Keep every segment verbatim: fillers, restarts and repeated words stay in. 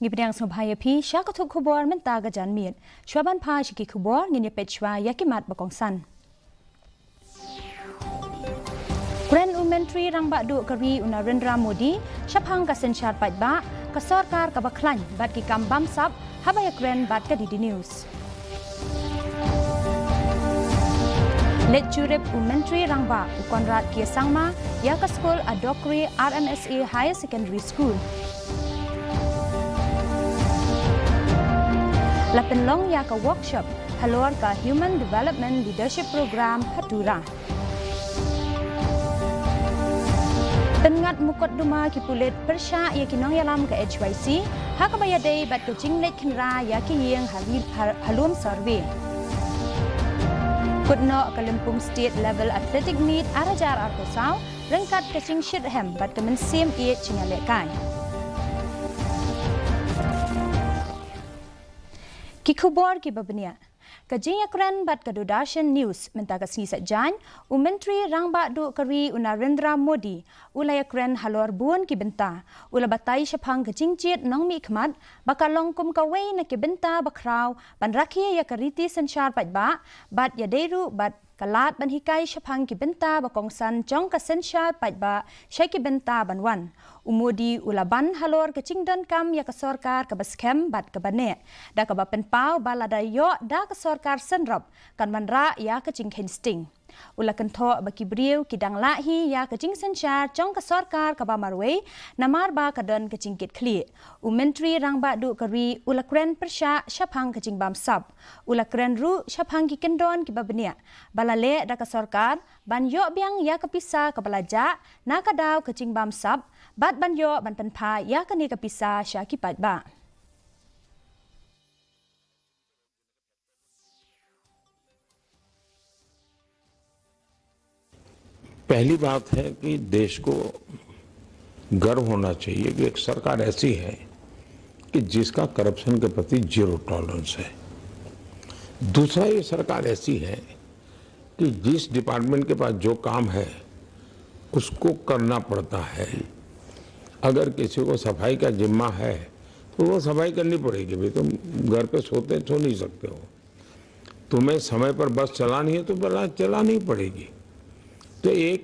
Ngi pdiang sngewbha ïa phi sha ka thup khubor mynta ka janmiet. Shuwa ban phai sha ki khubor, ngin ïa peit shuwa ïa ki mat ba kongsan. Kren u Myntri Rangbah Duh ka ri u Narendra Modi shaphang ka synshar paidbah, ka sorkar kaba khlaiñ bad ki kam bamsap, haba ïakren bad ka D D News. Leit jurip u Myntri Rangbah u Conrad K Sangma ïa ka skul Adokri R M S A Higher Secondary School. La pynlong ïa ka workshop halor ka Human Development Leadership Program ha Tura. Pynngat mukotduma ki pulit pyrshah ïa ki nongïalam ka H Y C ha kaba ïadei bad ka jingleit khynra ïa ki ïing ha ri-, ha, ha lum survey. Kut noh ka Lympung State Level Athletic Meet ar hajar arphew saw ryngkat ka jingshit hem bad ka mynsiem ïeit jingïalehkai. Ki khubor kiba bniah. Ka jingïakren bad ka Doordarshan News mynta ka sngi Saitjaiñ, u Myntri Rangbah Duh ka ri u Narendra Modi u la ïakren halor bun ki bynta. U la batai shaphang ka jingjied nongmihkhmat ba ka long kum kawei na ki bynta ba khraw ban rakhe ïa ka riti synshar paidbah bad ïadei ruh bad ka lad ban hikai shaphang ki bynta ba kongsan jong ka synshar paidbah sha ki bynta ban wan. U Modi u la ban halor ka jingdonkam ïa ka sorkar kaba skhem bad kaba neh, da kaba pynpaw ba lada ïoh da ka sorkar synrop kan wanrah ïa ka jingkheiñ sting. U la kynthoh ba ki briew ki dang lah hi ïa ka jingsynshar jong ka sorkar kaba marwei namar ba ka don ka jingkitkhlieh. U Myntri Rangbah Duh ka ri u la kren pyrshah shaphang ka jingbamsap. U la kren ruh shaphang ki kyndon kiba bniah ba la leh da ka sorkar ban ïoh biang ïa ka pisa kaba la jah na ka daw ka jingbamsap bad ban ïoh ban pynphai ïa kane ka pisa sha ki paidbah. पहली बात है कि देश को गर्व होना चाहिए कि एक सरकार ऐसी है कि जिसका करप्शन के प्रति जीरो टॉलरेंस है। दूसरा, ये सरकार ऐसी है कि जिस डिपार्टमेंट के पास जो काम है, उसको करना पड़ता है। अगर किसी को सफाई का जिम्मा है, तो वो सफाई करनी पड़ेगी भाई। तुम घर पे सोते सो नहीं सकते हो। तुम्हें समय पर बस चलानी है, तो बस चलानी पड़ेगी। तो एक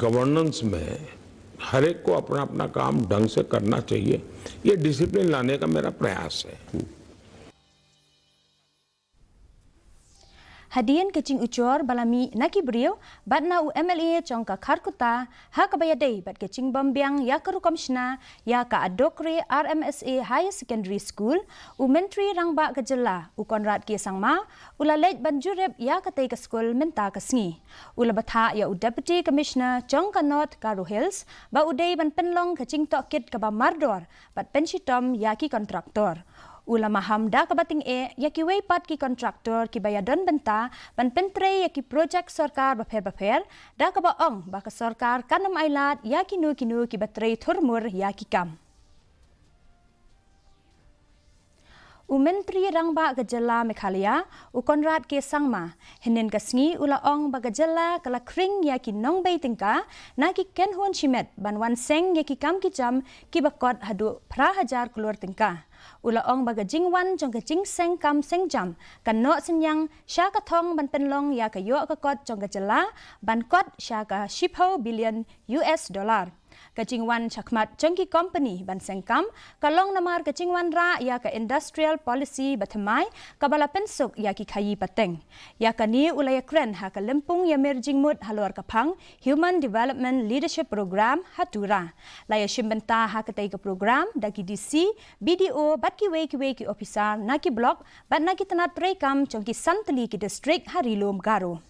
गवर्नेंस में हर एक को अपना अपना काम ढंग से करना चाहिए। ये डिसिप्लिन लाने का मेरा प्रयास है। Hadien ka jingujor ba la mih na ki briew bad na u M L A jong ka Kharkutta ha kaba ïadei bad ka jingbym biang ïa ka rukom shna ïa ka Adokri R M S A Higher Secondary School, u Myntri Rangbah ka Jylla u Conrad K Sangma u la leit ban jurip ïa katei ka skul mynta ka sngi. U la bthah ïa u Deputy Commissioner jong ka North Garo Hills ba u dei ban pynlong ka jingtohkit kaba mardor bad pynshitom ïa ki kontraktor. U la maham da kaba tyngeh ïa kiwei pat ki kontraktor kiba ïadon bynta ban pyntrei ïa ki projek sorkar bapher bapher, da kaba ong ba ka sorkar kan ym ailad ïa kino kino kiba trei thurmur ïa ki kam. U Myntri Rangbah ka Jylla Meghalaya u Conrad K Sangma hynnin ka sngi u la ong ba ka jylla ka la khring ïa ki nongbei tyngka na ki kynhun shimet ban wan seng ïa ki kam ki jam kiba kot haduh phra hajar klur tyngka. U la ong ba ka jingwan jong ka jingseng kam seng jam kan noh synñiang sha ka thong ban pynlong ïa ka ïoh ka kot jong ka jylla ban kot sha ka shiphew billion U S dollar. Ka jingwan shakhmat jong ki kompani ban seng kam ka long namar ka jingwanrah ïa ka Industrial Policy bathymmai kaba la pynsuk ïa ki khaïi pateng. Ïa kane u la ïakren ha ka lympung ïamir jingmut halor ka phang Human Development Leadership Program ha Tura. La ïashim bynta ha katei ka program da ki D C, B D O bad kiwei kiwei ki ophisar na ki block bad na ki tnat treikam jong ki san tylli ki distrik ha Ri-lum Garo.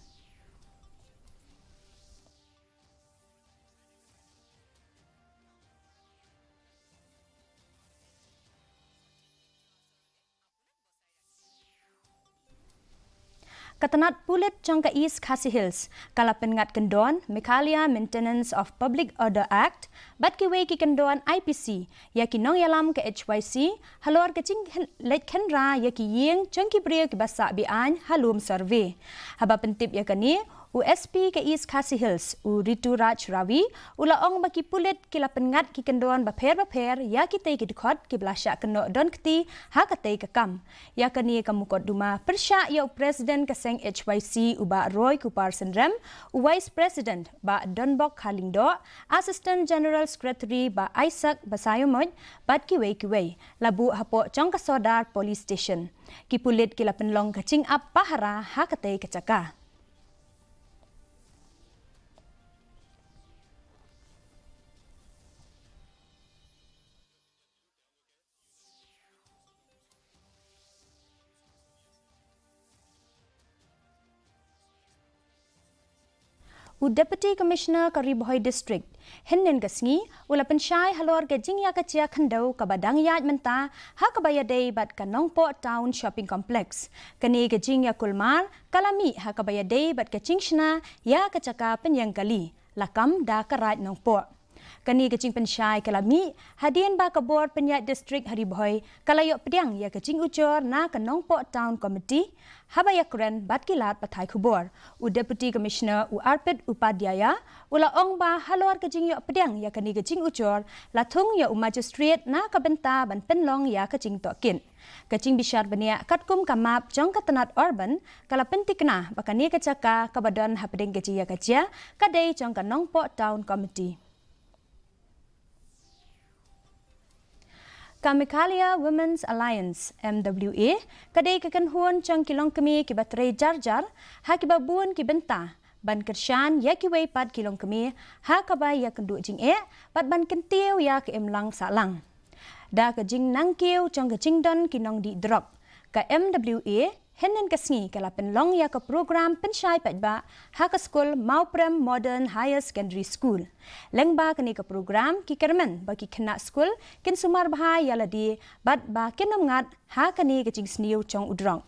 Ka tnat pulit jong ka East Khasi Hills ka la pynngat kyndon Meghalaya Maintenance of Public Order Act bad kiwei ki kyndon I P C ïa ki nongïalam ka H Y C halor ka jingleit khynra ïa ki ïing jong ki briew kiba sah be-aiñ ha lum survey. Haba pyntip ïa kane, U S P ka East Khasi Hills, u Rituraj Ravi, u la ong ba ki pulit ki la pynngat ki kyndon bapher bapher ïa kitei ki dkhot kiba la shah kynnoh don kti ha katei ka kam. Ïa kane ka mukotduma pyrshah ïa u President ka seng H Y C u Bah Roy Kupar Synrem, u Vice President Bah Donbok Kharlyngdoh, Assistant General Secretary Bah Isaac Basaiawmoit bad kiwei kiwei, la buh hapoh jong ka Sodar Police Station. Ki pulit ki la pynlong ka jingap pahara ha katei ka jaka. U Deputy Commissioner ka Ri Bhoi District, hynnin ka sngi, u la pynshai halor ka jingïakajia khyndew kaba dang ïaid mynta ha kaba ïadei bad ka Nongpoh Town Shopping Complex. Kane ka jingïakulmar ka la mih ha kaba ïadei bad ka jingshna ïa ka jaka pynïeng kali, la kam da ka Raid Nongpoh. Kane ka jingpynshai ka la mih hadien ba ka bor pynïaid district ha Ri Bhoi ka la ïoh pdiang ïa ka jingujor na ka Nongpoh Town Committee, haba ïakren bad ki lad pathai khubor, u Deputy Commissioner u Arpit Upadhyaya u la ong ba halor ka jingïoh pdiang ïa kane ka jingujor, la thung ïa u Magistrate na ka bynta ban pynlong ïa ka jingtohkit. Ka jingbishar bniah katkum ka map jong ka tnat Urban ka la pyntikna ba kane ka jaka kaba don hapdeng ka jingïakajia ka dei jong ka Nongpoh Town Committee. Ka Meghalaya Women's Alliance, M W A, ka dei ka kynhun jong ki longkmie kiba trei jar jar ha kiba bun ki bynta, ban kyrshan ïa kiwei pat ki longkmie ha kaba ïakynduh jingeh bad ban kyntiew ïa ka imlang sahlang. Da ka jingnangkiew jong ka jingdon ki nongdih drok, ka M W A hynnin ka sngi ka la pynlong ïa ka program pynshai paidbah ha ka skul Mawprem Modern Higher Secondary School. Lyngba kane ka program, ki kyrmen ba ki khynnah skul kin sumar bha ïa lade bad ba kin ym ngat ha kane ka jingsniew jong u drok.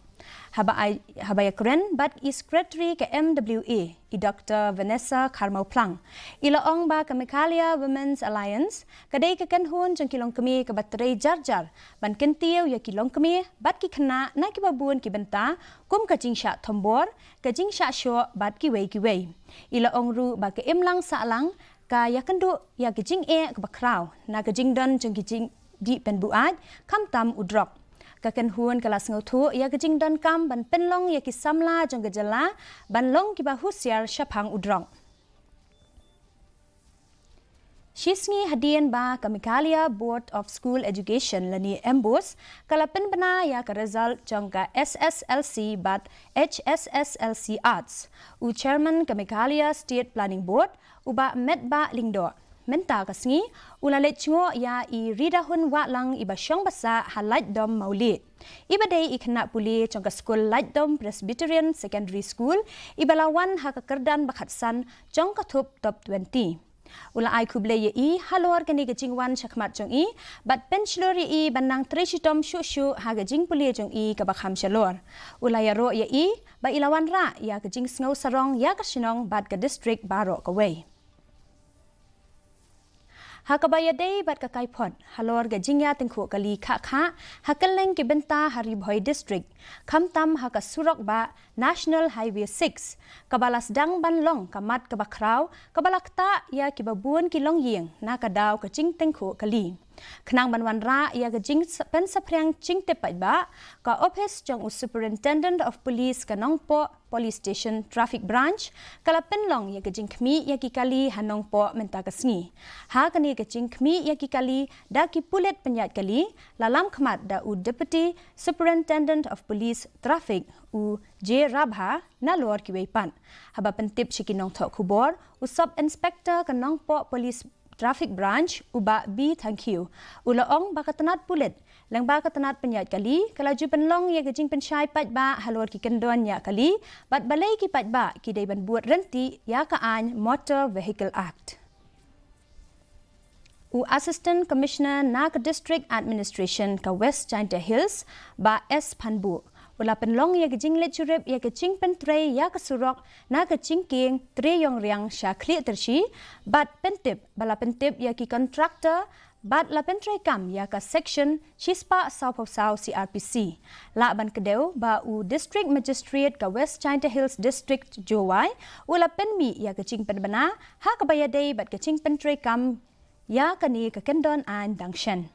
Haba ai, haba ïakren bad i Secretary ka M W A, i Doctor Vanessa Kharmawphlang, i la ong ba ka Meghalaya Women's Alliance ka dei ka kynhun jong ki longkmie kaba trei jar jar ban kyntiew ïa ki longkmie bad ki khynnah na kiba bun ki bynta, kum ka jingshah thombor, ka jingshah shoh bad kiwei kiwei. I la ong ruh ba ka imlang sahlang ka ïakynduh ïa ka jingeh kaba khraw na ka jingdon jong ki jingdih pynbuaid, khamtam u drok. Ka kynhun ka la sngewthuh ïa ka jingdonkam ban pynlong ïa ki samla jong ka jylla ban long kiba husiar shaphang u drok. Shisngi hadien ba ka Meghalaya Board of School Education lane MBOSE ka la pynbna ïa ka result jong ka S S L C bad H S S L C Arts, u Chairman ka Meghalaya State Planning Board, u Bah Metbah Lyngdoh, mynta ka sngi u la leit jngoh ïa i Ridahun Wahlang iba shong basa ha Laitdom Mawlieh, iba dei i khynnah pule jong ka skul Laitdom Presbyterian Secondary School, iba la wan ha ka kyrdan ba khatsan jong ka thup top twenty. U la ai khublei ïa i halor kane ka jingwan shakhmat jong i bad pynshlur ïa i ban nang trei shitom shuh shuh ha ka jingpule jong i kaba kham shalor. U la ïaroh ïa i ba i la wanrah ïa ka jingsngew sarong ïa ka shnong bad ka district baroh kawei. Ha kaba ïadei bad ka kaiphod halor ka jingïatyngkhuh kali khah khah ha kylleng ki bynta ha Ri Bhoi District, khamtam ha ka surok bah National Highway six, kaba la sdang ban long ka mat kaba khraw kaba la ktah ïa kiba bun ki longïing na ka daw ka jingtyngkhuh kali. Khnang ban wanrah ïa ka jingpynsaphriang jingtip paidbah, ka ophis jong u Superintendent of Police ka Nongpoh Police Station Traffic Branch ka la pynlong ïa ka jingkhmih ïa ki kali ha Nongpoh mynta ka sngi. Ha kane ka jingkhmih ïa ki kali da ki pulit pynïaid kali, la lam khmat da u Deputy Superintendent of Police Traffic, u J Rabha, nalor kiwei pat. Haba pyntip sha ki nongthoh khubor, u Sub Inspector ka Nongpoh Police Traffic Branch, u Bah B Thangkhiew, u la ong ba ka tnat pulit lyngba ka tnat pynïaid kali ka la ju pynlong ïa ka jingpynshai paidbah halor ki kyndon ñiah kali bad balei ki paidbah ki dei ban bud ryntih ïa ka aiñ Motor Vehicle Act. U Assistant Commissioner na ka District Administration ka West Jaintia Hills, Bah S Phanbuh, u la pynlong ïa ka jingleit jurip ïa ka jingpyntrei ïa ka surok na ka jingkieng Treiongriang sha Khliehtyrshi, bad pyntip ba la pyntip ïa ki contractor Bad la pyntreikam ïa ka Section shispah sawphew saw C R P C. Lah ban kdew ba u District Magistrate ka West Jaintia Hills District, Jowai, u la pynmih ïa ka jingpynbna ha kaba ïadei bad ka jingpyntreikam ïa kane ka kyndon aiñ dang shen.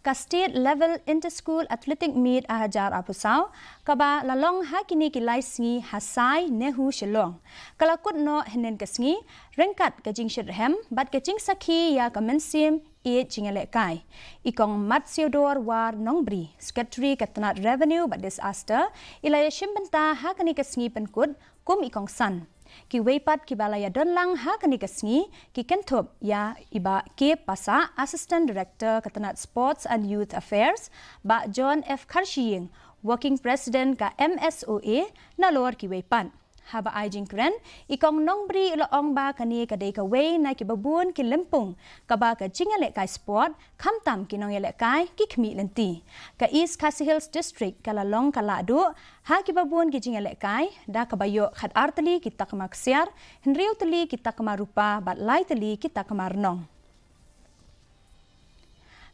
Ka State Level Inter-School Athletic Meet ar hajar arphew saw, kaba la long ha kine ki lai sngi ha Sai NEHU Shillong, ka la kut noh hynnin ka sngi, ryngkat ka jingshitrhem bad ka jingsakhi ïa ka mynsiem ïeit jingïalehkai. I Kong Matsiodor War Nongbri, Secretary ka tnat Revenue bad Disaster, i la ïashim bynta ha kane ka sngi pynkut kum i kongsan. Kiwei pat kiba la ïadon lang ha kane ka sngi ki kynthup ïa i Bah K Passah, Assistant Director ka tnat Sports and Youth Affairs, Bah John F Kharshiing, Working President ka M S O A, nalor kiwei pat. Haba ai jingkren, i Kong Nongbri u la ong ba kane ka dei kawei na kiba bun ki lympung kaba ka jingïalehkai sport, khamtam ki nongïalehkai ki khmih lynti. Ka East Khasi Hills District ka la long ka lahduh ha kiba bun ki jingïalehkai, da kaba ïoh khatar tylli ki takma ksiar, hynriew tylli ki takma rupa bad lai tylli ki takma rnong.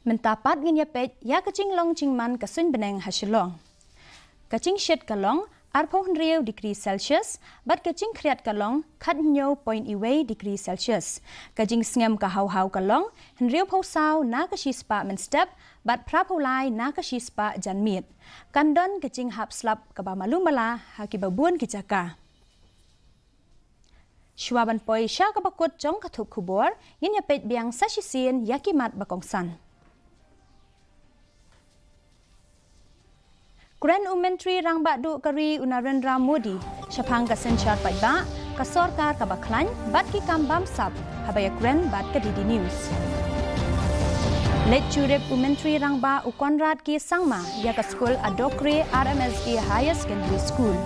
Mynta pat ngin ïapeit ïa ka jinglong jingman ka suiñ bneng ha Shillong. Ka jingshit ka long arphew hynriew degree Celsius, bad ka jingkhriat ka long khathynñiew point wei degree Celsius. Ka jingsngem ka hawhaw ka long hynriewphew saw na ka shispah mynstep, bad phraphew lai na ka shispah janmiet. Kan don ka jinghap slap kaba malu mala ha kiba bun ki jaka. Shuwa ban poi sha kaba kut jong ka thup khubor, ngin ïapeit biang sa shisien ïa ki mat ba kongsan. Kren u Myntri Rangbah Duh ka ri u Narendra Modi shaphang ka synshar paidbah, ka sorkar kaba khlaiñ bad ki kam bamsap, haba ïakren bad ka D D News. Leit jurip u Myntri Rangbah u Conrad K Sangma ïa ka skul Adokre R M S A Higher Secondary School.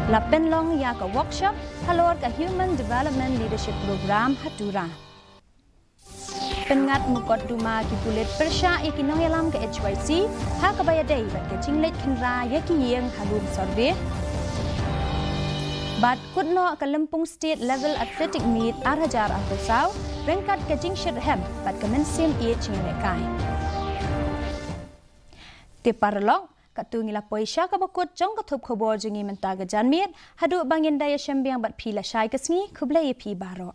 La pynlong ïa ka workshop halor ka Human Development Leadership Program ha Tura. Pynngat mukotduma ki pulit pyrshah ïa ki nongïalam ka H Y C ha kaba ïadei bad ka jingleit khynra ïa ki ïing harum survey. Bad kut noh ka lympung State Level Athletic Meet ar hajar arphew saw ryngkat ka jingshitrhem bad ka mynsiem ïeit jingïalehkai. Te paralok, katto ngi la poi sha kaba kut jong ka thup khubor jong ngi mynta ka janmiet, haduh ba ngin da ïashem biang bad phi lashai ka sngi, khublei ïa phi baroh.